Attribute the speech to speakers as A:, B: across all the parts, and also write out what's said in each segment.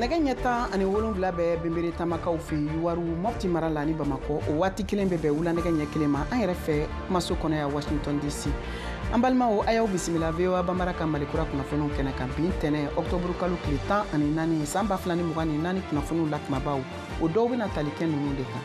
A: Nɛgɛ ɲɛ 17 bɛ Benbere Tamakaw fɛ Youwarou, Mopti mara la ni Bamakɔ. O waati kelen bɛ bɛn wula nɛgɛ ɲɛ 1 ma an yɛrɛ fɛ kumaso kɔnɔ yan Washington DC. An balimaw, a y'aw bisimila VOA Bambara ka Malikura kunnafoniw kɛnɛ kan bi ntɛnɛn, ɔkutɔburu kalo tile 14, san 2024. Kunnafoniw la kumabaw, o dɔw bɛna tali kɛ ninnu de kan: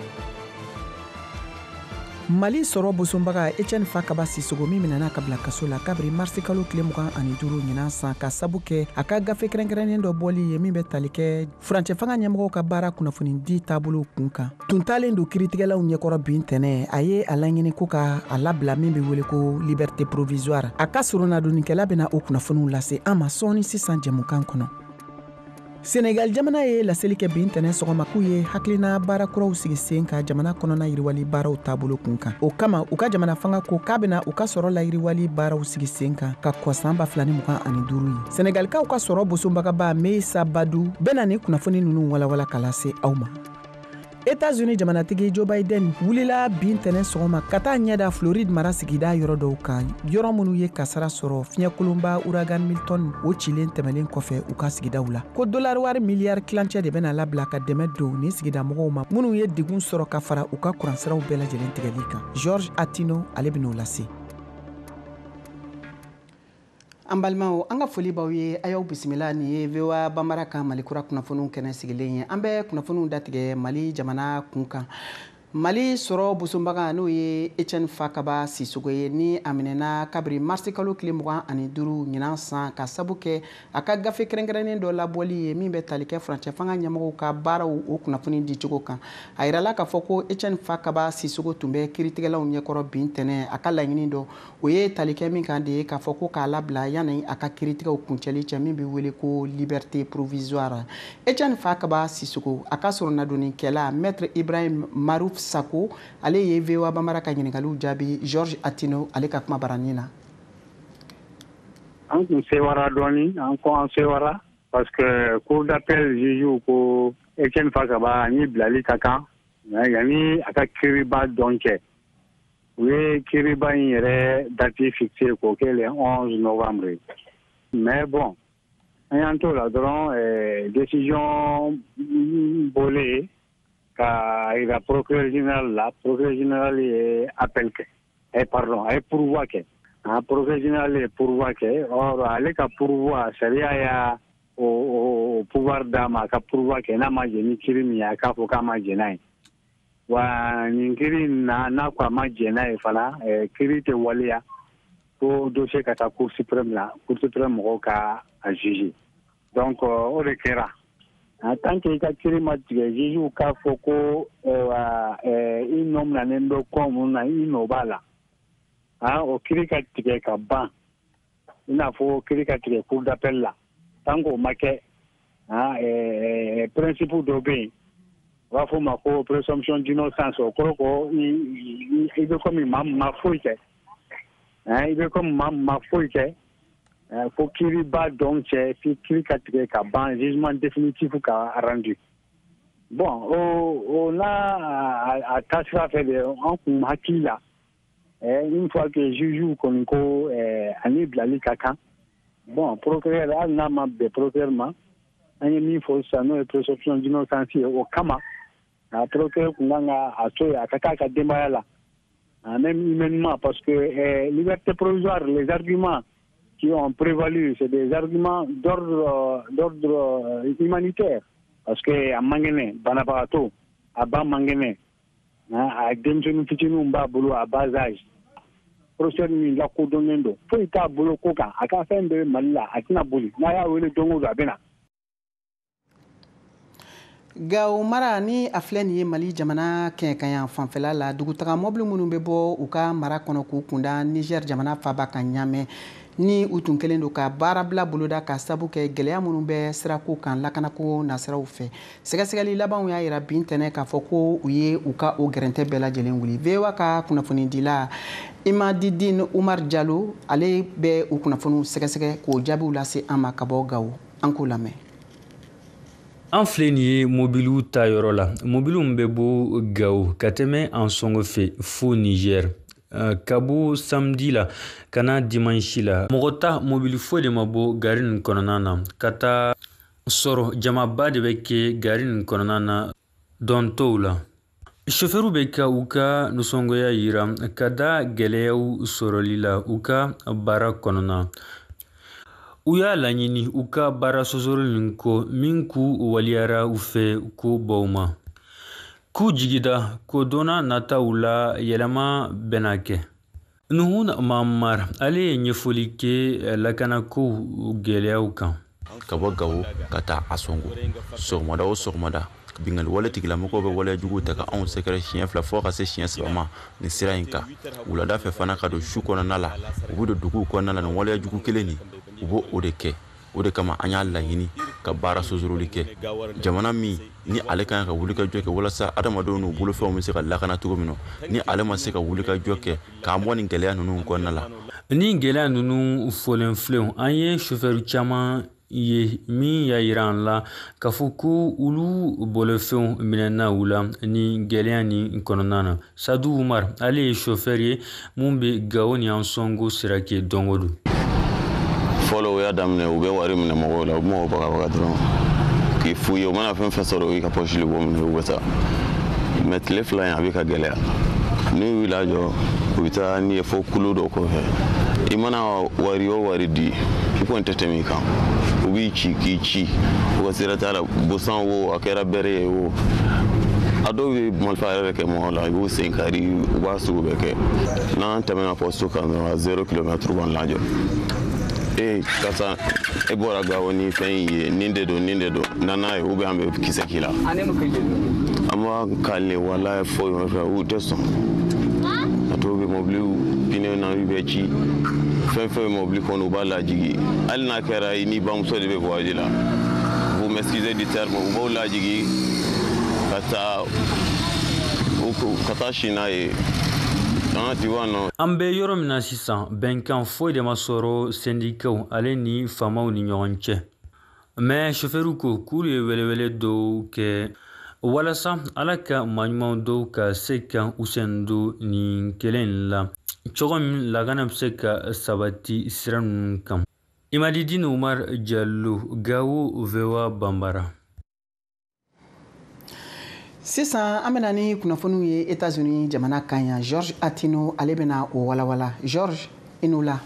A: Mali sɔrɔ bosonbaga Etienne Fakaba Sissoco, min minɛna ka bila kaso la kabiri marisi kalo tile 25 ɲinan san, ka sabu kɛ a ka gafe kɛrɛnkɛrɛnnen dɔ bɔli ye min bɛ tali kɛ furancɛ fanga ɲɛmɔgɔw ka baara kunnafoni di taabolo kun kan, tun talen don kiritigɛlaw ɲɛkɔrɔ bi ntɛnɛ. A ye a laɲini ko ka a labila, min bɛ wele ko liberté provisoire. A ka soronadonnikɛla bɛna o kunnafoniw lase an ma sɔɔni sisan jɛmukan kɔnɔ. Senegal jamana ye laseli kɛ bi ntɛnɛ sɔgɔma k'u ye hakilina baara kuraw sigi sen ka jamana kɔnɔna yiriwali baaraw taabolo kun kan. O kama, u ka jamana fanga ko k'a bɛna u ka sɔrɔ la yiriwali baaraw sigi sen kan ka kɔ san 2025 ye. Senegalikaw ka sɔrɔ bosonbagaba Meissa Badou bɛna ni kunnafoni ninnu walawala ka lase aw ma. Etats-Unis jamanatigi Joe Biden wulila bi ntɛnɛ sɔgɔma ka taa ɲɛda Floride mara sigida yɔrɔ dɔw kan, yɔrɔ minnu ye kasara sɔrɔ fiɲɛkolonba ouragan Milton o cilen tɛmɛlen kɔfɛ u ka sigidaw la. Ko dolari wari miliyari 1 de bɛna labila ka dɛmɛ don ni sigida mɔgɔw ma minnu ye degun sɔrɔ ka fara u ka kuransiraw bɛɛ lajɛlen tigɛli kan. George Atino, ale bɛn'o lase. An balimaw, an ka foli b'aw ye, a y'aw bisimila. Nin ye VOA Bambara ka Malikura kunnafoniw kɛnɛ sigilen ye. An bɛ kunnafoniw datigɛ Mali jamana kun kan. Mali sɔrɔ bosonbaga, n'o ye Etienne Fakaba Sissoco ye, ni a minɛna kabiri marisi kalo tile 25 ɲinan san, ka sabu kɛ a ka gafe kɛrɛnkɛrɛnnen dɔ labɔli ye min bɛ tali kɛ furancɛ fanga ɲɛmɔgɔw ka baaraw o kunnafoni dicogo kan. A yirala k'a fɔ ko Etienne Fakaba Sissoco tun bɛ kiiritigɛlaw ɲɛkɔrɔ bi ntɛnɛn. A ka laɲini dɔ, o ye tali kɛ min kan de ye, k'a fɔ ko k'a labila yanni a ka kiiritigɛw kuncɛli cɛ, min bɛ wele ko liberté provisoire. Etienne Fakaba Sissoco, a ka sɔrɔnadonikɛla Maître Ibrahim Marouf Sako, ale ye VOA Bambara ka ɲininkaliw jaabi George Atino ale ka kuma baranin na.
B: An kun sewara dɔɔni, an ko an sewara parce que cour d'appel juge ko Etienne Fakaba ni bilali ka kan yanni a ka kiiriba dɔn cɛ. U ye kiiriba in yɛrɛ date fixé k'o kɛ le 11 novembre. Mais bon, an y'an t'o la dɔrɔn, décision bɔlen ka yira procureur général la, procureur général ye appel kɛ, eh pardon, a ye pourvoi kɛ. Ah, procureur général ye pourvoi kɛ. Or ale ka pourvoi, sariya y'a o pouvoir d'a ma a ka pourvoi kɛ. N'a ma jɛn ni kiiri min ye, a k'a fɔ k'a ma jɛn n'a ye. Wa nin kiiri in na, n'a ko a ma jɛn n'a ye fana, kiiri tɛ waleya fo dossier ka taa Cour suprême la, Cour suprême mɔgɔw ka a juger. Donc o de kɛra. En tant que i ka kiiri ma tigɛ, juge k'a fɔ ko i nɔ minɛnen bɛ ko mun na, i nɔ b'a la, ah, o kiiri ka tigɛ ka ban, i n'a fɔ kiiri ka tigɛ cour d'appel la, tant qu'o ma kɛ, ah, principe dɔ bɛ yen, u b'a fɔ o ma ko présomption d'innocence. O kɔrɔ ko i bɛ komi maa min ma foyi kɛ, i bɛ komi maa min ma foyi kɛ fo kiiriba dɔn cɛ, fi kiiri ka tigɛ ka ban, jugement définitif ka rendu. Bon, o n'a a taasira fɛ de, an kun hakili la, une fois que juge kɔni ko ani bilali ka kan, bon, procureur, hali n'a ma bɛn procureur ma, an ye min fɔ sisan, n'o ye présomption d'innocence ye, o kama a procureur kun kan ka a to yen a ka taa a ka denbaya la, même humainement, parce que liberté provisoire, les arguments qui ont prévalu, c'est des arguments d'ordre humanitaire, parce que a man kɛnɛ, banabagatɔ, a ba man kɛnɛ, a denmisɛnnin fitininw b'a bolo à bas âge, professeur min lakodɔnnen don, foyi t'a bolo ko kan, a ka fɛn bɛɛ bɛ Mali la, a tɛna boli, n'a y'a wele don o don, a bɛ na.
A: Gawo mara ni a filɛ nin ye Mali jamana kɛɲɛkanya fanfɛla la, dugutaga mɔbili minnu bɛ bɔ u ka mara kɔnɔ k'u kunda Niger jamana faba kan Ɲamɛ, ni u tun kɛlen don ka baarabila boloda ka sabu kɛ gɛlɛya minnu bɛ sirako kan lakanako nasiraw fɛ, sɛgɛsɛgɛli labanw y'a yira bi ntɛnɛ k'a fɔ ko u ye u ka o gɛrɛntɛ bɛɛ lajɛlen wuli. VOA ka kunnafonidila Imadidine Umar Jalo, ale bɛ u kunnafoniw sɛgɛsɛgɛ k'o jaabiw lase an ma ka bɔ Gawo. An k'o lamɛn.
C: An filɛ nin ye mobiliw ta yɔrɔ la, mobiliw bɛ bɔ Gawo ka tɛmɛ an sɔngɔ fɛ fo Niger. Ka bɔ samedi la ka na dimanche la, mɔgɔ ta mobili foyi de ma bɔ gari nin kɔnɔna na ka taa. Sɔrɔ jamaba de bɛ kɛ gari nin kɔnɔna na don tɔw la. Sofɛriw bɛ ka u ka nisɔngoya yira ka da gɛlɛyaw sɔrɔli la u ka baara kɔnɔna. U y'a laɲini u ka baara sɔsɔli nin kɔ min k'u waliyara u fɛ ko baw ma. K'u jigida ko donna nataw la yɛlɛma bɛna kɛ. Nuhun Mamar, ale ye ɲɛfɔli kɛ lakanakow gɛlɛyaw kan.
D: Ka bɔ Gawo ka taa Ansongo, sɔgɔmada o sɔgɔmada, binkanni wale tigilamɔgɔw bɛ waleya juguw ta ka anw sɛgɛrɛ siɲɛ 2 fo ka se siɲɛ 3 ma nin sira in kan. Wulada fɛ fana, ka don su kɔnɔna la, u bɛ don duguw kɔnɔna la, nin waleya jugu kelen nin, u b'o o de kɛ. O de kama an y'a laɲini ka baara sosoroli kɛ. Jamana min ni ale kan ka wulikajɔ kɛ walasa adamadenw n'u bolofɛnw bɛ se ka lakana cogo min na, ni ale ma se ka wulikajɔ kɛ k'an bɔ nin gɛlɛya ninnu kɔnɔna la.
C: Ni gɛlɛya ninnu fɔlen filɛ, an ye sofɛri caman ye min y'a yira an la k'a fɔ ko olu bolofɛnw minɛna u la ni gɛlɛya nin kɔnɔna na. Sadu Umar, ale ye sofɛri ye mun bɛ Gawo ni Ansongo sira kɛ don o don.
E: Fɔlɔ, o y'a daminɛ, u bɛ wari minɛ mɔgɔw la, u bɛ mɔgɔw bagabaga dɔrɔn k'i f'u ye. U mana fɛn fɛn sɔrɔ, u y'i ka poche bɔ minɛ, u bɛ taa. Mais tile 2 in, a bɛ ka gɛlɛya. N'u y'u lajɔ, u bɛ taa n'i ye fo kulu dɔ kɔfɛ. I mana wari o wari di, i kɔni tɛ tɛmɛ i kan. U b'i ci k'i ci, u ka sira t'a la. Bosan wo, a kɛra bɛrɛ ye o, a dɔw bɛ marifa yɛrɛ kɛ mɔgɔ la, i b'u sen kari, u b'a sugu bɛɛ kɛ. N'an tɛmɛna poste kan dɔrɔn, a 0 kilomètre b'an lajɔ: "E karisa, e bɔra Gawo ni fɛn in ye, nin de don, nin de don, na n'a ye, ou bien an bɛ kisɛ k'i la." An b'a kale, walayi, foyi ma fɛ, u tɛ sɔn. A dɔw bɛ mɔbiliw pneu na bɛ ci, fɛn fɛn bɛ mɔbili kɔnɔ, u b'a lajigi, hali n'a kɛra i ni bamuso de bɛ voyage la, vous m'excusez du terme, u b'aw lajigi ka taa ka taa si n'a ye.
C: An bɛ yɔrɔ min na sisan, bɛnkan foyi de ma sɔrɔ sɛndikaw ale ni faamaw ni ɲɔgɔn cɛ. Mɛ sofɛriw ko k'olu ye welewele dɔw kɛ walasa Ala ka maaɲuman dɔw ka se ka u sen don nin kɛlɛ in la cogo min lakana bɛ se ka sabati sira ninnu kan. Imadidine Umar Jalo, Gawo, VOA Bambara.
A: Sisan an bɛna ni kunnafoniw ye Etats-Unis jamana kan yan. George Atino, ale bɛna o walawala. George, i n'u la.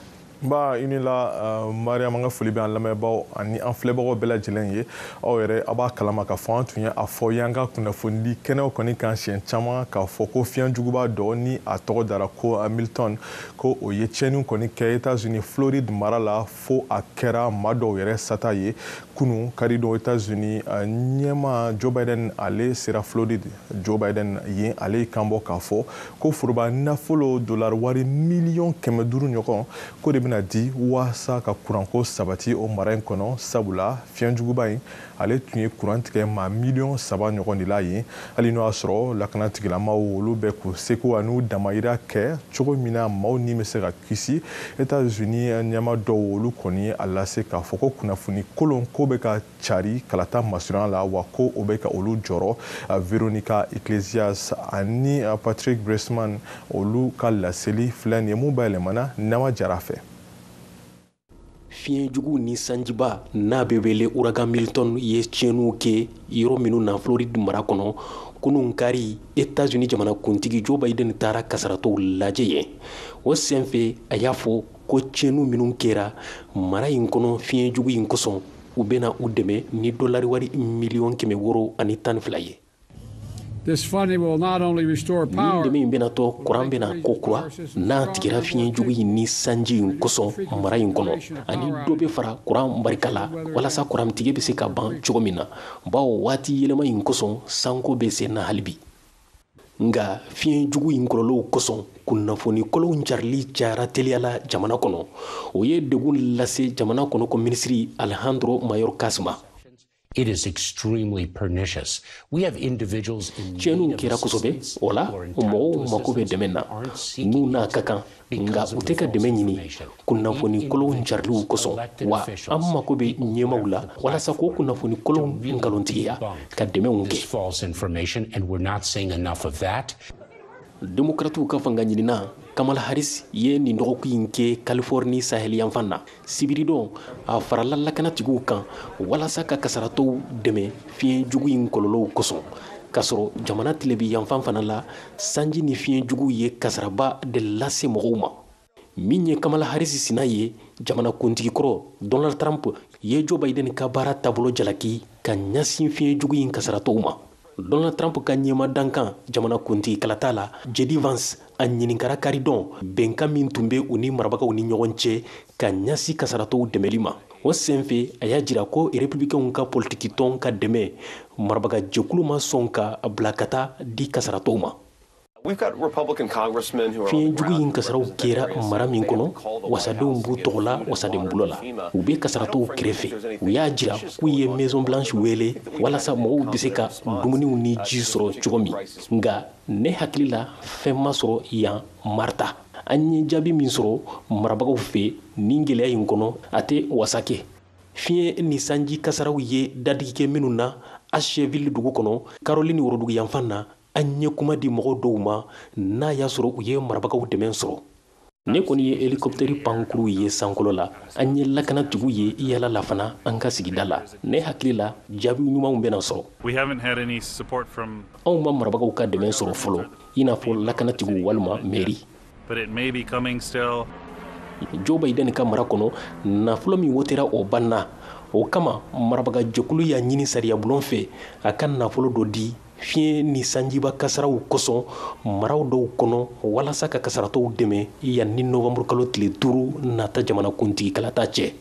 F: Nba, i ni la Mariam. An ka foli bɛ an lamɛnbaaw ani an filɛbagaw bɛɛ lajɛlen ye. Aw yɛrɛ, a b'a kalama k'a fɔ an tun ye a fɔ y'an ka kunnafonidi kɛnɛw kɔni kan siɲɛ caman k'a fɔ ko fiɲɛ juguba dɔ ni a tɔgɔ dara ko Milton, ko o ye tiɲɛniw kɔni kɛ Etats-Unis Floride mara la, fo a kɛra maa dɔw yɛrɛ sata ye. Kunu karidon, Etats-Unis ɲɛma Joe Biden, ale sera Floride. Joe Biden yen, ale kan bɔ k'a fɔ ko foroba nafolo dolari wari miliyɔn 500 ɲɔgɔn ko de bɛna di waasa ka kuranko sabati o mara in kɔnɔ, sabula fiɲɛjuguba in, ale tun ye kuran tigɛ maa miliyɔn 3 ɲɔgɔn de la yen. Hali n'o y'a sɔrɔ lakana tigilamaw, olu bɛ k'u seko an'u damayira kɛ cogo min na maaw ni bɛ se ka kisi, Etats-Unis ɲɛma dɔw, olu kɔni a lase k'a fɔ ko kunnafoni kolon ko bɛ ka cari kalata masurunya la, wa ko o bɛ ka olu jɔrɔ. Veronica Iglesias ani Patrick Bresman, olu ka laseli filɛ nin ye mun bayɛlɛmana Nama Jara fɛ.
G: Fiɲɛjugu ni sanjiba n'a bɛ wele ouragan Milton ye tiɲɛniw kɛ yɔrɔ minnu na Floride mara kɔnɔ, kunun kari, Etats-Unis jamana kuntigi Joe Biden taara kasaratɔw lajɛ yen. O senfɛ, a y'a fɔ ko tiɲɛniw minnu kɛra mara in kɔnɔ fiɲɛjugu in kosɔn, u bɛna u dɛmɛ ni dolari wari miliyɔn 612 ye. Nin dɛmɛ in bɛna to kuran bɛna ko kura n'a tigɛra fiɲɛjugu in ni sanji in kosɔn mara in kɔnɔ, ani dɔ bɛ fara kuran barika la walasa kurantigɛ bɛ se ka ban cogo min na, bawo waati yɛlɛma in kosɔn, sanko bɛ sen na hali bi. Nka fiɲɛjugu in kɔlɔlɔw kosɔn, kunnafoni kolonw carili cayara teliya la jamana kɔnɔ. O ye degun lase jamana kɔnɔ ko minisiri Alejandro Mayorkas ma.
H: It is extremely pernicious. We have individuals in
G: Tiɲɛniw kɛra kosɛbɛ, o la mɔgɔw mako bɛ dɛmɛ na n'u n'a ka kan, nka u tɛ ka dɛmɛ ɲini kunnafoni kolonw cariliw kosɔn. Wa an mako bɛ ɲɛmaw la walasa k'o kunnafoni kolonw nkalontigiya ka dɛmɛw
H: This
G: kɛ.
H: false information, and we're not seeing enough of that.
G: Demokratiw ka fanga ɲinina Kamala Harris ye nin dɔgɔkun in kɛ Californie saheliyanfan na. Sibiridon a farala lakanatigiw kan walasa ka kasaratɔw dɛmɛ fiɲɛ jugu in kɔlɔlɔw kosɔn. K'a sɔrɔ jamana tilebi yanfan fana la, sanji ni fiɲɛ jugu ye kasaraba de lase mɔgɔw ma. Min ye Kamala Harris sina ye, jamana kuntigikɔrɔ Donald Trump ye Joe Biden ka baara taabolo jalaki ka ɲɛsin fiɲɛ jugu in kasaratɔw ma. Donald Trump ka ɲɛma dankan jamana kuntigi kalata la, J.D. Vance a ɲininkara karidon bɛnkan min tun bɛ u ni marabagaw ni ɲɔgɔn cɛ ka ɲɛsin kasaratɔw dɛmɛli ma. O senfɛ a y'a jira ko républicainw ka politikitɔn ka dɛmɛ marabagajɛkulu ma sɔn ka bila ka taa di kasaratɔw ma. Fiɲɛ jugu in kasaraw kɛra mara min kɔnɔ, wasadenw b'u tɔgɔ la wasadenbulo la. U bɛ kasaratɔw kɛrɛfɛ. U y'a jira k'u ye Maison Blanche wele walasa mɔgɔw bɛ se ka dumuniw ni ji sɔrɔ cogo min. Nka ne hakili la fɛn ma sɔrɔ yan Marta. An ye jaabi min sɔrɔ marabagaw fɛ nin gɛlɛya in kɔnɔ, a tɛ wasa kɛ. Fiɲɛ ni sanji kasaraw ye dadigi kɛ minnu na Asheville dugu kɔnɔ, Caroline woroduguyanfan na, an ye kuma di mɔgɔw dɔw ma n'a y'a sɔrɔ u ye marabagaw dɛmɛ sɔrɔ. Ne kɔni ye helikɔptɛri pankuru ye sankolo la. An ye lakanatigiw ye yala la fana an ka sigida la. Ne hakili la jaabi ɲumanw bɛna sɔrɔ. Anw ma marabagaw ka dɛmɛ sɔrɔ fɔlɔ, i n'a fɔ lakanatigiw walima mairie. Joe Biden ka mara kɔnɔ, nafolo min wotera o banna. O kama marabagajɛkulu y'a ɲini sariyabulon fɛ a ka nafolo dɔ di fiɲɛ ni sanjiba kasaraw kosɔn maraw dɔw kɔnɔ walasa ka kasaratɔw dɛmɛ yanni ni novembre kalo tile 5 nata jamanakuntigi kalata cɛ.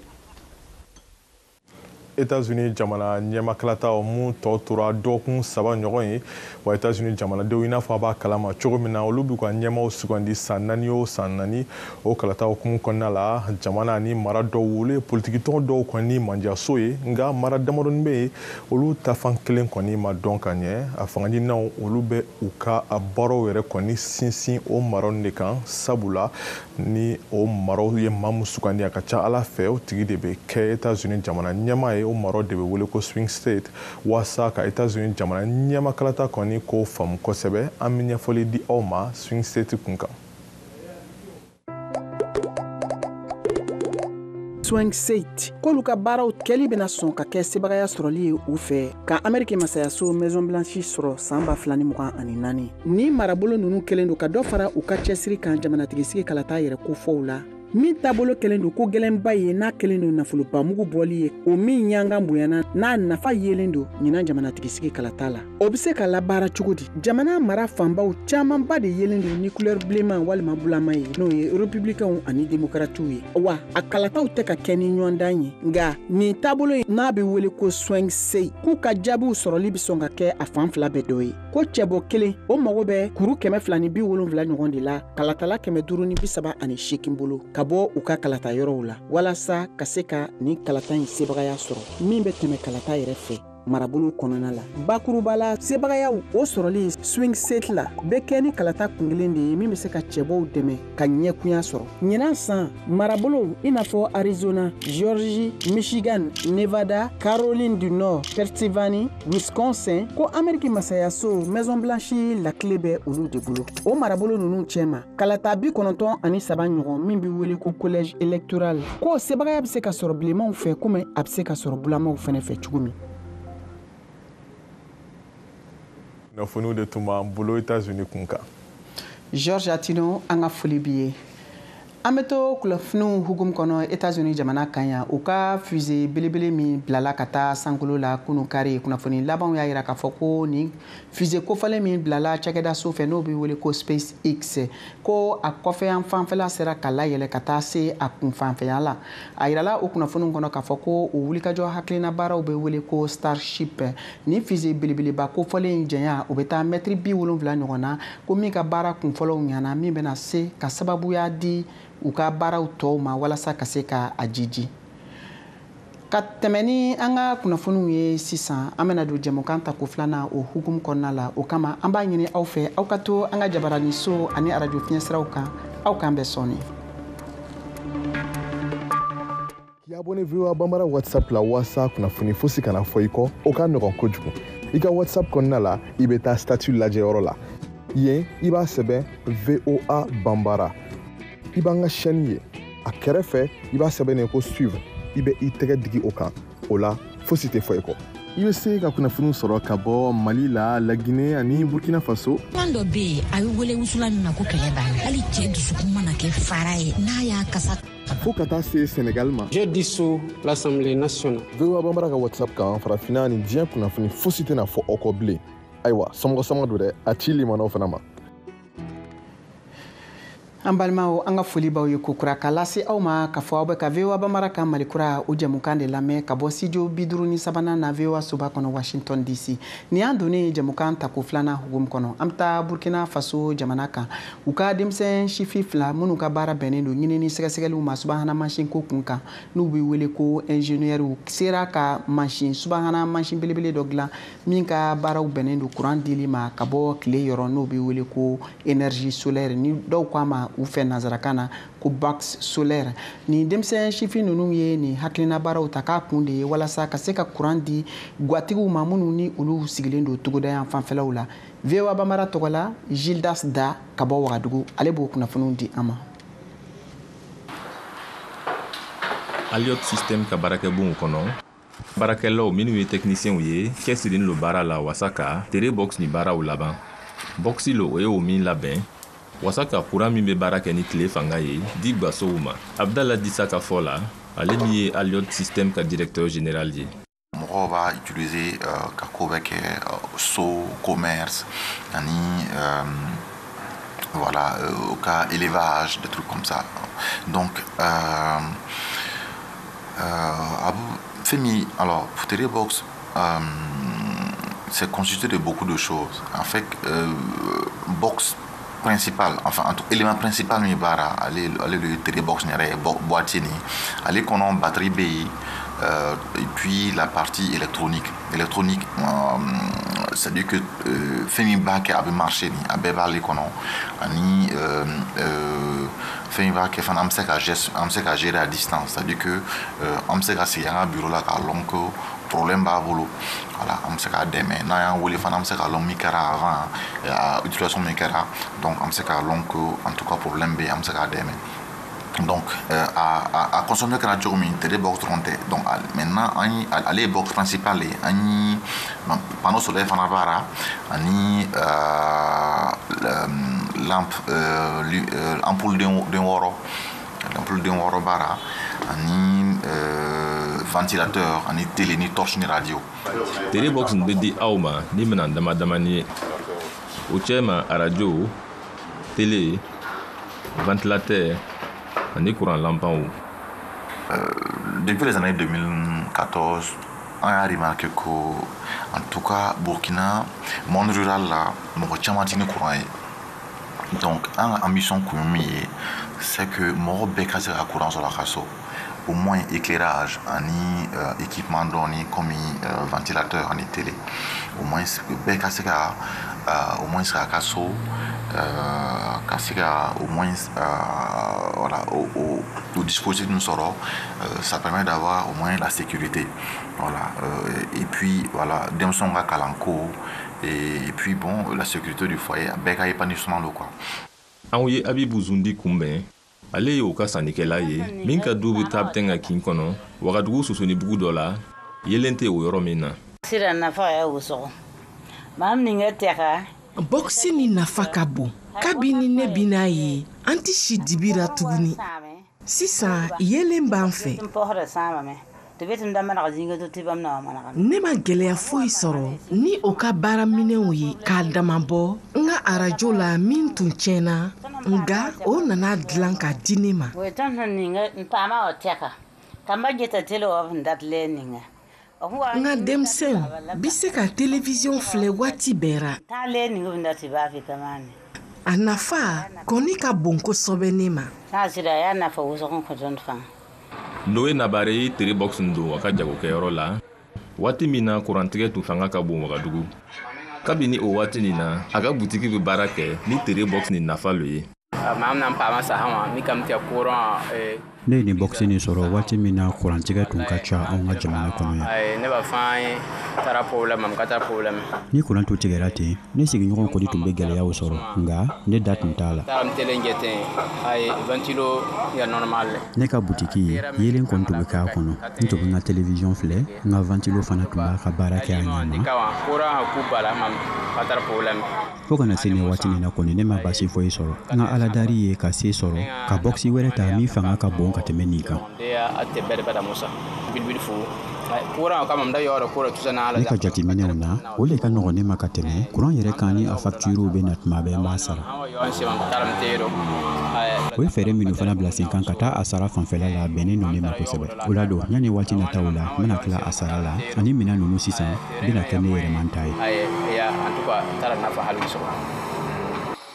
F: États-Unis jamana ɲɛmakalata mun tɔ tora dɔgɔkun 3 ɲɔgɔn ye. Wa États-Unis jamanadenw, i n'a fɔ a b'a kalama cogo min na, olu b'u ka ɲɛmaw sugandi san 4 o san 4. O kalata hukumu kɔnɔna la, jamana ni mara dɔw, olu ye politikitɔn dɔw kɔni mandiyaso ye. Nka mara damadɔni bɛ yen, olu tafan kelen kɔni ma dɔn ka ɲɛ. A fangaɲininaw, olu bɛ u ka baaraw yɛrɛ kɔni sinsin o maraw de kan. Sabula ni o maraw ye maa min sugandi, a ka ca Ala fɛ o tigi de bɛ kɛ États-Unis jamana ɲɛmaa ye. O maraw de bɛ wele ko swing state. Walasa ka États-Unis jamana ɲɛmakalata kɔni k'o faamu kosɛbɛ, an bɛ ɲɛfɔli di aw ma swing state kun kan.
A: Swing state k'olu ka baaraw kɛli bɛna sɔn ka kɛ sebagaya sɔrɔli ye u fɛ ka Ameriki masayaso Maison Blanche sɔrɔ san 2024. Ni marabolo ninnu kɛlen don ka dɔ fara u ka cɛsiri kan jamanatigisigi kalata yɛrɛ kofɔw la, min taabolo kɛlen don ko gɛlɛnba ye, n'a kɛlen don nafolobamugu bɔli ye, o min ɲangan bonyana n'a nafa yelen don ɲinan jamanatigisigi kalata la. O bɛ se ka labaara cogo di? Jamana mara fanbaw camanba de yelen don ni couleur bilenman walima bulama ye, n'o ye républicains ani démocrates ye. Wa a kalataw tɛ ka kɛ ni ɲɔgɔndan ye. Nka nin taabolo in n'a bɛ wele ko swing state, k'u ka jaabiw sɔrɔli bɛ sɔn ka kɛ a fan fila bɛɛ dɔ ye. Ko cɛbɔ kelen o mago bɛ kuru 270 ɲɔgɔn de la kalatala 538 bolo ka bɔ u ka kalata yɔrɔw la, walasa ka se ka nin kalata in sebagaya sɔrɔ min bɛ tɛmɛ kalata yɛrɛ fɛ marabolo kɔnɔna la. Bakuruba la, sebagayaw o sɔrɔli swing state la bɛ kɛ ni kalata kunkelen de ye min bɛ se ka cɛbɔw dɛmɛ ka ɲɛkunya sɔrɔ. Ɲinan san marabolow i n'a fɔ Arizona, Georgie, Michigan, Nevada, Caroline du Nord, Pennsylvanie, Wisconsin, ko Ameriki masayaso Maison Blanche lakile bɛ olu de bolo. O marabolo ninnu cɛma kalata 93 ɲɔgɔn min bɛ wele ko collège électoral, ko sebagaya bɛ se ka sɔrɔ bilenmanw fɛ komi a bɛ se ka sɔrɔ bulamaw fɛnɛ fɛ cogo min.
F: Kunnafoniw de tun b'an bolo États-Unis kun kan.
A: Georges Atino, an ka foli b'i ye. An bɛ to kunnafoniw hukumu kɔnɔ États-Unis jamana kan yan. U ka fusée belebele min bilala ka taa sankolo la kunun kari, kunnafoni labanw y'a jira k'a fɔ ko nin fusée kofɔlen min bilala cakɛdaso fɛ n'o bɛ wele ko SpaceX, ko a kɔfɛ yan fanfɛla sera ka layɛlɛ ka taa se a kun fanfɛya la. A yirala o kunnafoniw kɔnɔ k'a fɔ ko o wulikajɔ hakilina baaraw bɛ wele ko Starship. Nin fusée belebeleba kofɔlen in janya o bɛ taa mɛtiri 70 ɲɔgɔn na, ko min ka baara kunfɔlɔw ɲɛna, min bɛna se ka sababuya di u ka baaraw tɔw ma walasa ka se ka a jiji. Ka tɛmɛ ni an ka kunnafoniw ye sisan, an bɛna don jɛmukan tako filanan o hukumu kɔnɔna la. O kama an b'a ɲini aw fɛ aw ka to an ka jabaraniso ani arajo fiɲɛsiraw kan. Aw k'an bɛn sɔɔni.
F: K'i abonné VOA Bambara WhatsApp la walasa kunnafoni fosi kana fɔ i kɔ, o ka nɔgɔn kojugu. I ka WhatsApp kɔnɔna la, i bɛ taa statut lajɛyɔrɔ la. Yen i b'a sɛbɛn VOA Banbara, i b'an ka chaîne ye. A kɛrɛfɛ, i b'a sɛbɛn ko suivre. I bɛ i tɛgɛ digi o kan. O la, fosi tɛ fɔ i kɔ. I bɛ se ka kunnafoniw sɔrɔ ka bɔ Mali la, Laginɛ ani Burkina Faso.
I: Kan dɔ bɛ yen, a bɛ wele wusulan min ma ko kɛlɛ b'a la. Hali cɛ dusukun mana kɛ fara ye, n'a y'a kasa
F: fo ka taa se Senegal ma.
J: J'ai dissous l'Assemblée nationale.
F: VOA Banbara ka WhatsApp kan, farafinna ni diɲɛ kunnafoni fosi tɛna fɔ aw kɔ bilen. Ayiwa, somɔgɔ sama don dɛ, a ci limanaw fana ma.
A: An balimaw, an ka foli b'aw ye kokura k'a lase aw ma k'a fɔ aw bɛ ka VOA Bambara ka Malikura o jɛmukan de lamɛn ka bɔ studio 53nan na VOA soba kɔnɔ, Washington DC. Nin y'an donnen jɛmukan tako filanan hukumu kɔnɔ. An bɛ taa Burkina Faso jamana kan. U ka denmisɛn sifi fila minnu ka baara bɛnnen don ɲinini sɛgɛsɛgɛliw ma subahana mansin ko kun kan, n'u bɛ wele ko ingénieur, sera ka mansin subahana mansin belebele dɔ dilan min ka baaraw bɛnnen don courant dili ma ka bɔ tile yɔrɔ, n'o bɛ wele ko énergie solaire, ni dɔw ko a ma u fɛ nanzarakan na ko box solaire. Nin denmisɛn sifin ninnu ye nin hakilina baaraw ta k'a kun de ye walasa ka se ka courant di gwatigiw ma minnu ni olu sigilen don togoda yan fanfɛlaw la. VOA Bambara tɔgɔ la, Gildas Da ka bɔ Wagadugu, ale b'o kunnafoniw di an ma.
K: Aliot System ka baarakɛbonw kɔnɔ, baarakɛlaw minnu ye tɛkinisiyɛnw ye, cɛsirilen lo baara la wasa ka tere box ni baaraw laban. Boxi lo, o ye o min labɛn wasa ka kuran min bɛ baara kɛ ni tile fanga ye di gwasow ma. Abdala Disa ka fɔ la, ale min ye Aliot System ka directeur général ye.
L: Mɔgɔw b'a utiliser ka ko bɛɛ kɛ, so, commerce ani voilà, ka élevage, des trucs comme ça. Donc a fɛn min, alors, Tere Box, c'est constitué de beaucoup de choses. En fait, box principal, enfin, en tout élément principal min b'a la, ale le Tere Box yɛrɛ ye, boîtier nin. Ale kɔnɔ, batterie bɛ yen, et puis la partie électronique, c'est-à-dire que fɛn min b'a kɛ a bɛ marcher nin, a bɛɛ b'ale kɔnɔ. Ani fɛn min b'a kɛ fana, an bɛ se ka gérer à distance, c'est-à-dire que an bɛ se ka sigi an ka bureau la k'a lɔn ko problème b'a bolo. Voilà, an bɛ se k'a dɛmɛ. N'a y'an wele fana, an bɛ se k'a lɔn min kɛra avant, utilisation min kɛra. Donc an bɛ se k'a lɔn ko en tout cas problème bɛ yen, an bɛ se k'a dɛmɛ. Donc a consommer kɛra cogo min, Tere Box dɔrɔn tɛ. Donc maintenant, an ye ale ye box principal ye, an ye panneau solaire fana b'a la, ani lampe, ampoule den 6, ampoule den 6 b'a la, ani ventilateur, ani télé, ni torche, ni radio.
K: Tere Box bɛ di aw ma ni minɛn dama damani ye. O cɛ ma, arajo, télé, ventilateur ani courant lanpanw.
L: Depuis les années 2014, on a remarqué que, en tout cas, Burkina, monde rural là, mɔgɔ caman tɛ ni courant ye. Donc, an ka ambition kun ye min ye, c'est que mɔgɔ bɛɛ ka se ka courant sɔrɔ a ka so. Au moins éclairage ani équipement dɔɔni comme ventilateur ani télé. Au moins bɛɛ ka se ka au moins k'a ka so ka se ka au moins voilà, au dispositif ninnu sɔrɔ, ça permet d'avoir au moins la sécurité. Voilà, et puis voilà, denmisɛnw ka kalanko, et puis bon, la sécurité du foyer, bɛɛ ka épanouissement lo quoi.
K: Anw ye Abibu Zundi kunbɛn. Ale ye o ka sannikɛla ye min ka du bɛ taa ka kin kɔnɔ, Wagadugu Sosonibugu dɔ la, yelen tɛ o yɔrɔ min na.
M: Sira nafa y'a wosɔgɔ maa min kɛ tɛ ka
N: bɔkisi ni nafa ka bon. Kabini ne bi n'a ye, an tɛ si dibi la tuguni. Sisan, yelen b'an fɛ. Ne ma gɛlɛya foyi sɔrɔ ni o ka baaraminɛnw ye k'a dama bɔ n ka arajo la min tun tiɲɛna, nka o nana dilan k'a di ne ma. N ka denmisɛnw bi se ka télévision filɛ waati bɛɛ ra. A nafa kɔni ka bon kosɛbɛ ne ma.
K: Noé Nabare ye Tere Box don a ka jagokɛyɔrɔ la waati min na kurantigɛ tun fanga ka bon Wagadugu. Kabini o waati nin na, a ka butigi bɛ baara kɛ ni Tere Box ni nafa lo ye.
O: Ne ye nin bɔkisi nin sɔrɔ waati min na, kurantigɛ tun ka ca anw ka jamana kɔnɔ yan. Ni kuran tun tigɛra ten, ne sigiɲɔgɔn kɔni tun bɛ gɛlɛyaw sɔrɔ, nka ne da tun t'a la. Ne ka butiki, yeelen kɔni tun bɛ k'a kɔnɔ. N tun bɛ n ka télévision filɛ, n ka ventilo fana tun b'a ka baara kɛ a ɲɛ ma. Fo kana se nin waati nin na kɔni, ne ma baasi foyi sɔrɔ. N ka aladari ye ka se sɔrɔ ka bɔkisi wɛrɛ ta min fanga ka bon ka tɛmɛ nin kan. Ne ka jateminɛw na, o le ka nɔgɔn ne ma ka tɛmɛ kuran yɛrɛ kan. Ni a facturew bɛ na tuma bɛɛ, n b'a sara. O ye fɛɛrɛ minnu fana bila sen kan ka taa a sara fanfɛla la, bɛnnen don ne ma kosɛbɛ. O la don, yanni waati nataw la, n bɛna tila a sara la, ani minɛn ninnu sisan bɛna kɛ ne yɛrɛman ta ye.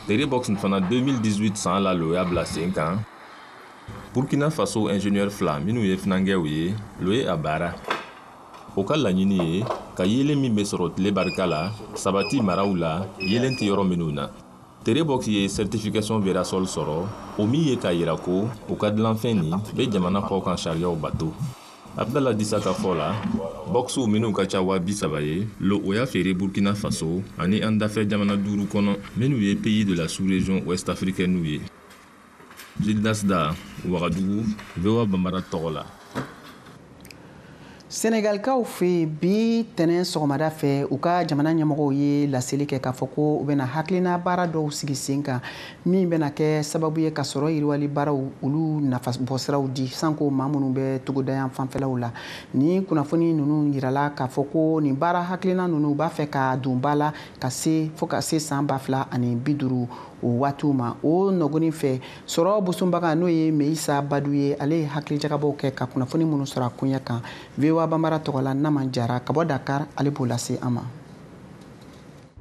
K: Tere box fana, 2018 san la lo y'a bila sen kan. Burkina Faso ingénieur fila minnu ye funankɛw ye lo ye a baara. O ka laɲini ye ka yeelen min bɛ sɔrɔ tile barika la sabati maraw la, yeelen tɛ yɔrɔ minnu na. Terebox ye certification Verasol sɔrɔ, o min ye k'a yira ko u ka dilanfɛn nin bɛ jamana kɔkan sariyaw bato. Abdala Disa ka fɔ la, bɔkisiw minnu ka ca 30 000 ye lo, o y'a feere Burkina Faso ani an dafɛ jamana duuru kɔnɔ minnu ye pays de la sous-région ouest africaine ye. Gildas Da, Wagadugu, VOA Bambara tɔgɔ la.
A: Senegalikaw fɛ yen, bi tɛnɛn sɔgɔmada fɛ, u ka jamana ɲɛmɔgɔw ye laseli kɛ k'a fɔ ko u bɛna hakilina baara dɔw sigi sen kan min bɛna kɛ sababu ye ka sɔrɔ yiriwali baaraw olu nafa bɔsiraw di, sanko maa minnu bɛ togoda yan fanfɛlaw la. Ni kunnafoni ninnu yirala k'a fɔ ko nin baara hakilina ninnu, u b'a fɛ ka don ba la ka se fo ka se san 2050 o waatiw ma. O nɔgɔni fɛ, sɔrɔ bosunbaga, n'o ye Meisa Badu ye, ale ye hakilijagabɔw kɛ ka kunnafoni minnu sɔrɔ a koɲɛ kan, VOA Bambara tɔgɔ la, Naman Jara ka bɔ Dakar, ale b'o lase an ma.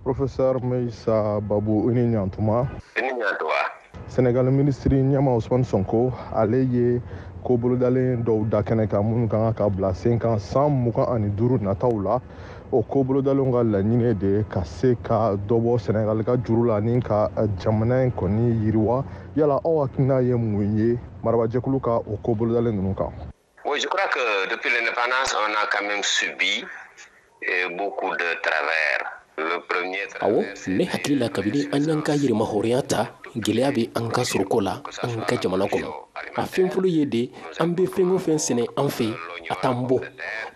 F: Professeur Meissa Babu, i ni ɲantuma.
P: I ni ɲantuma.
F: Senegal minisiri ɲɛma Ousmane Sonko, ale ye ko bolodalen dɔw da kɛnɛ kan minnu kan ka bila sen kan san 25 nataw la. O ko bolodalenw ka laɲini de ka se ka dɔ bɔ Senegal ka juru la ni ka jamana in kɔni yiriwa. Yala aw hakilina ye mun ye marabajɛkulu ka o ko bolodalen ninnu kan?
P: Oui, je crois que depuis l'indépendance, on a quand même subi beaucoup de travers. Le premier
G: Awɔ, ne hakili la, kabini an y'an ka yɛrɛma hɔrɔnya ta, gwɛlɛya bɛ an ka sɔrɔko la an ka jamana kɔnɔ. A fɛn fɔlɔ ye de, an bɛ fɛn o fɛn sɛnɛ an fɛ, a t'an bɔ,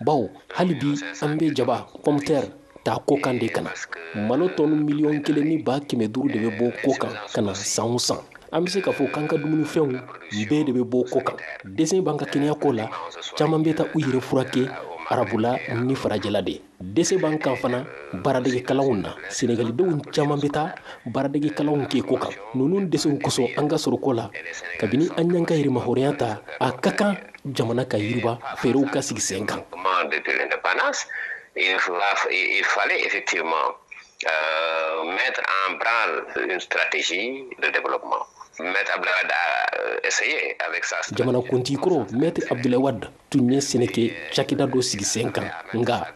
G: bawo hali bi an bɛ jaba, pomme terre ta kɔkan de ka na. Malo tɔni 1 100 000 de bɛ bɔ kɔkan ka na san o san. An bɛ se k'a fɔ k'an ka dumunifɛnw bɛɛ de bɛ bɔ kɔkan. Dɛsɛ b'an ka kɛnɛyako la, caman bɛ taa u yɛrɛ furakɛ arabula ni farajɛla de. Dɛsɛ b'an kan fana baaradege kalanw na. Senegalidenw caman bɛ taa baaradege kalanw kɛ kɔkan. Ninnu dɛsɛw kosɔn an ka sɔrɔko la, kabini an y'an ka yɛrɛmahɔrɔnya ta, a ka kan jamana ka yiriba, fɛɛrɛw ka sigi sen kan.
P: Depuis l'indépendance, il fallait effectivement mettre en branle une stratégie de développement. Maître Abdoulaye Wade a essayé avec sa
G: Jamanakuntigi kɔrɔ Maître Abdoulaye Wade tun ye sɛnɛkɛ cakɛda dɔ sigi sen kan, nka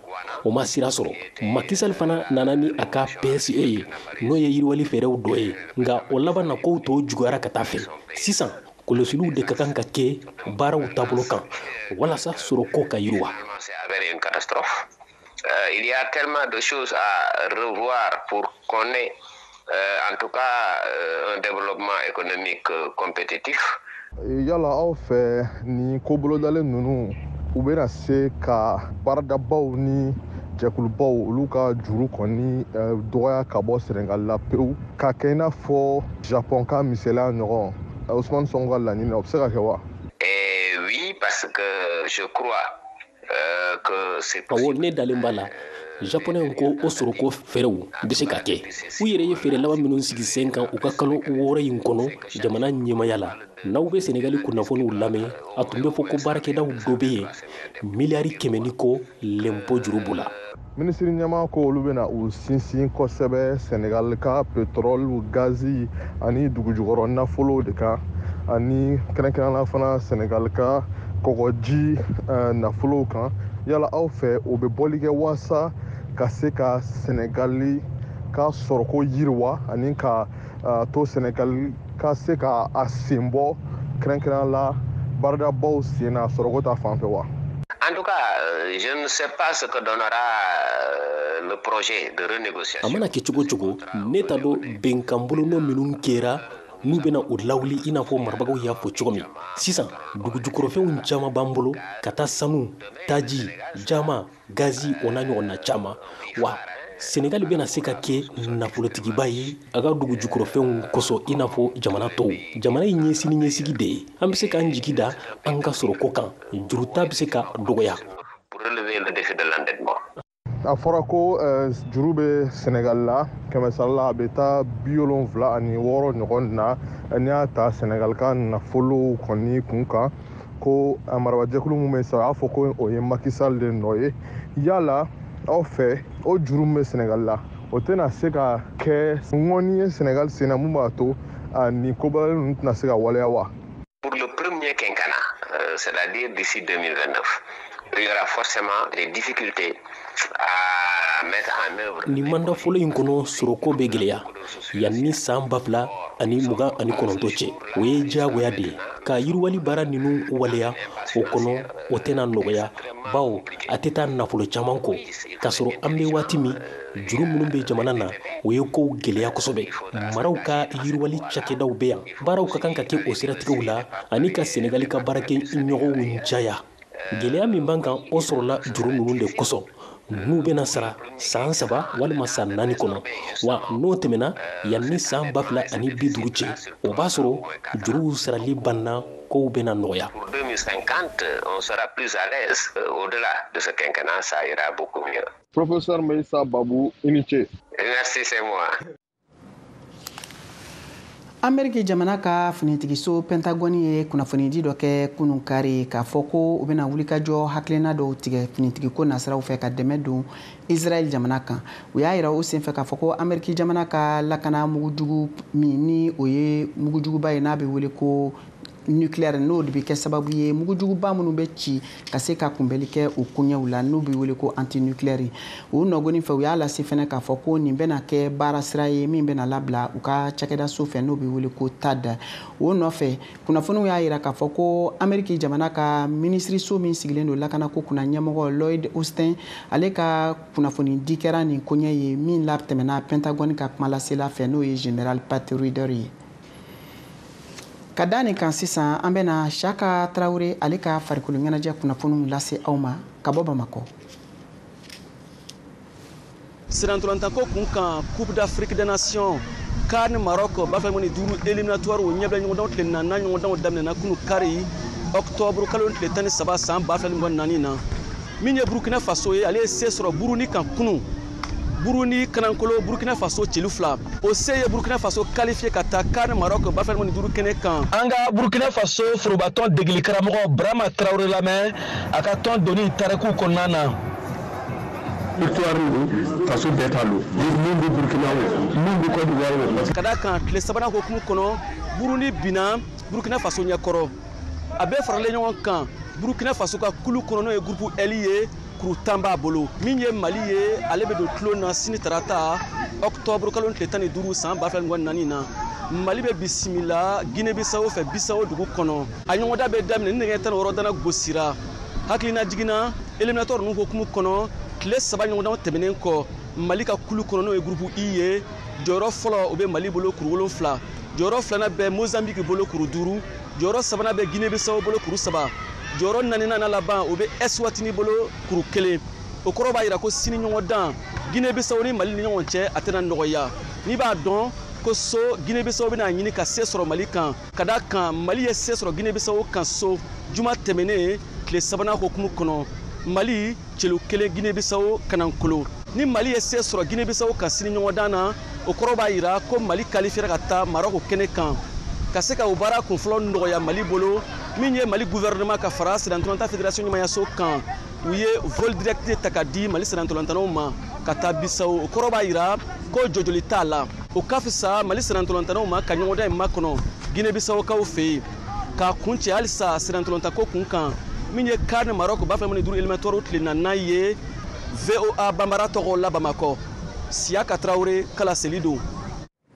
G: o ma sira sɔrɔ. Macky Sall fana nana ni a ka PSE ye, n'o ye yiriwali fɛɛrɛw dɔ ye, nka o laban na, kow tɔw juguyara ka taa fɛ. Sisan, kɔlɔsiliw de ka kan ka kɛ baaraw taabolo kan walasa sɔrɔko ka yiriwa.
P: C'est avéré une catastrophe. Il y a tellement de choses à revoir pour qu'on ait en tout cas un développement économique compétitif.
F: Yala aw fɛ, nin ko bolodalen ninnu, u bɛna se ka baaradabaw ni jɛkulubaw olu ka juru kɔni dɔgɔya ka bɔ Senegal la pewu, ka kɛ i n'a fɔ Japon ka misaliya ɲɔgɔn, Ousmane Sonko ka laɲini na, o bɛ se ka kɛ wa?
P: Et oui, parce que je crois que c'est
G: Awɔ, ne dalen b'a la, Japonɛw ko o sɔrɔko fɛɛrɛw bɛ se ka kɛ. U yɛrɛ ye fɛɛrɛ laban minnu sigi sen kan u ka kalo 6 in kɔnɔ jamana ɲɛmaya la, n'aw bɛ Senegali kunnafoniw lamɛn, a tun bɛ fɔ ko baarakɛdaw dɔ bɛ yen, miliyari 100 ni kɔ lɛnpo juru b'u la.
F: Minisiri ɲɛmaa ko olu bɛna u sinsin kosɛbɛ Senegal ka pétrole, gazi ani dugujukɔrɔ nafolow de kan, ani kɛrɛnkɛrɛnnenya fana Senegal ka kɔgɔji nafolow kan. Yala aw fɛ, o bɛ bɔli kɛ waasa ka se ka Senegali ka sɔrɔko yiriwa ani ka to Senegali ka ka se ka a sen bɔ kɛrɛnkɛrɛnnenya la baaradabaw sen na sɔrɔko ta fan fɛ wa?
P: En tout cas, je ne sais pas ce que donnera le projet de renégociation.
G: A mana kɛ cogo cogo, ne t'a dɔn bɛnkan bolonɔ minnu kɛra n'u bɛna o lawuli i n'a fɔ marabagaw y'a fɔ cogo min. Sisan dugujukɔrɔfɛnw caman b'an bolo ka taa sanu, taji, jama, gazi, o n'a ɲɔgɔnna caman. Wa Senegali bɛna se ka kɛ nafolotigiba ye a ka dugujukɔrɔfɛnw kosɔn i n'a fɔ jamana tɔw. Jamana in ye sini ɲɛsigi de ye. An bɛ se k'an jigi da an ka sɔrɔko kan, juruta bɛ se ka dɔgɔya.
F: A fɔra ko juru bɛ Senegal la, kɛmɛ sara la a bɛ taa 76 ɲɔgɔn na. N'i y'a ta Senegal ka nafolo kɔni kun kan, ko a marabajɛkulu min bɛ sa, a y'a fɔ ko o ye Macky Sall de nɔ ye. Yala aw fɛ, o juru min bɛ Senegal la, o tɛna se ka kɛ ŋɔni ye Senegal sen na mun b'a to nin kobalalen ninnu tɛna se ka waleya wa?
P: Pour le premier quinquennat, c'est-à-dire d'ici 2029, il y aura forcément des difficultés à mettre en œuvre.
G: Nin manda fɔlɔ in kɔnɔ, sɔrɔko bɛ gɛlɛya yanni san 2029 cɛ. O ye diyagoya de ye ka yiriwali baara ninnu waleya o kɔnɔ. O tɛna nɔgɔya, bawo a tɛ taa nafolo caman kɔ, k'a sɔrɔ an bɛ waati min, juru minnu bɛ jamana na, o ye kow gɛlɛya kosɛbɛ. Maraw ka yiriwali cakɛdaw bɛ yan, baaraw ka kan ka kɛ o siratigɛw la ani ka Senegali ka baarakɛ ɲɔgɔnw caya. Gɛlɛya min b'an kan, o sɔrɔla juru ninnu de kosɔn, n'u bɛna sara san 3 walima san 4 kɔnɔ. Wa n'o tɛmɛna, yanni san 2050 cɛ, o b'a sɔrɔ juruw sarali banna, kow bɛna nɔgɔya.
P: Pour 2050, on sera plus à l'aise. Au-delà de ce quinquennat, ça ira beaucoup mieux.
F: Professeur Meissa Babou, i ni ce.
P: Merci, c'est moi.
A: Ameriki jamana ka finitigiso Pentagone ye kunnafonidi dɔ kɛ kunun kari k'a fɔ ko u bɛna wulikajɔ hakilina dɔw tigɛ finitigiko nasiraw fɛ ka dɛmɛ don Israɛl jamana kan. U y'a yira o senfɛ k'a fɔ ko Ameriki jamana ka lakana mugujugu min ni o ye mugujuguba ye, n'a bɛ wele ko nucléaire, n'o de bɛ kɛ sababu ye mugujuguba minnu bɛ ci ka se ka kunbɛli kɛ o koɲɛw la, n'u bɛ wele ko antinucléaire. O nɔgɔnin fɛ, u y'a lase fɛnɛ k'a fɔ ko nin bɛna kɛ baara sira ye min bɛna labila u ka cakɛdaso fɛ, n'o bɛ wele ko TAD. O nɔfɛ, kunnafoniw y'a yira k'a fɔ ko Ameriki jamana ka minisiriso min sigilen don lakanako kunna ɲɛmɔgɔ Lloyd Austin, ale ka kunnafoni di kɛra nin koɲɛ ye min latɛmɛna Pentagone ka kumalasela fɛ, n'o ye Général Pat Ryder ye. Ka da nin kan sisan, an bɛna Saka Tarawele ale ka farikolo ɲɛnajɛ kunnafoniw lase aw ma ka bɔ Bamakɔ.
Q: Sirantɔlantanko kun kan, Coupe d'Afrique des Nations CAN Maroc 2025 éliminatoire, o ɲɛbila ɲɔgɔndanw tile naaninan ɲɔgɔndanw daminɛna kunu kari, octobre kalo tile 13 san 2024 na. Min ye Burkina Faso ye, ale ye se sɔrɔ Burundi kan kunu. Burundi kanankolo Burkina Faso celu 2. O se ye Burkina Faso qualifié ka taa CAN Maroc 2025 kɛnɛ kan.
R: An ka Burkina Faso forobatɔn degeli karamɔgɔ Burama Traoré lamɛn a ka tɔn donni tariku kɔnɔna na.
S: Victoire ni faso bɛɛ t'a lo, min bɛ Burkina o, min bɛ Côte d'Ivoire o.
Q: Ka d'a kan tile sabanan hokumu kɔnɔ, Burundi binna Burkina Faso ɲɛkɔrɔ. A bɛɛ faralen ɲɔgɔn kan, Burkina Faso ka kulu kɔnɔ, n'o ye groupe L ye, kuru 10 b'a bolo. Min ye Mali ye, ale bɛ don tulon na sini tarata, octobre kalo tile 15 san 2024 na. Mali bɛ bisimila Guinée Bissau fɛ Bissau dugu kɔnɔ. A ɲɔgɔndan bɛ daminɛ ni nɛgɛ 16 dana gosira. Hakilina jiginna éliminatoire ninnu hokumu kɔnɔ, tile 3 ɲɔgɔndanw tɛmɛnen kɔ, Mali ka kulu kɔnɔ, n'o ye groupe I ye, jɔyɔrɔ fɔlɔ o bɛ Mali bolo kuru 7, jɔyɔrɔ filanan bɛ Mozambique bolo kuru 5, jɔyɔrɔ sabanan bɛ Guinée Bissau bolo kuru 3, jɔyɔrɔ naaninan na laban o bɛ Eswatini bolo kuru 1. O kɔrɔ b'a jira ko sini ɲɔgɔndan Guinée Bissau ni Mali ni ɲɔgɔn cɛ, a tɛna nɔgɔya. N'i b'a dɔn ko so Guinée Bissau bɛna ɲini ka se sɔrɔ Mali kan, ka d'a kan Mali ye se sɔrɔ Guinée Bissau kan so juma tɛmɛnen tile sabanan hokumu kɔnɔ. Mali celu 1, Guinée Bissau kanankolo. Ni Mali ye se sɔrɔ Guinée Bissau kan sini ɲɔgɔndan na, o kɔrɔ b'a jira ko Mali qualifiera ka taa Maroc kɛnɛ kan. Ka se ka o baara kunfɔlɔ nɔgɔya Mali bolo, min ye Mali gouvernement ka fara sirantɔlantan fédération ɲɛmayaso kan, u ye vol direct ta ka di Mali sirantɔlantannaw ma ka taa Bissau. O kɔrɔ b'a jira ko jɔjɔli t'a la. O ka fisa Mali sirantɔlantannaw ma ka ɲɔgɔndan in makɔnɔ Guinée Bissau kaw fɛ yen. K'a kuncɛ halisa sirantɔlantanko kun kan, min ye CAN Maroc 2025 éliminatoire tile naaninan ye, VOA Banbara tɔgɔ la Bamakɔ, Siyaka Tarawele kala seli don.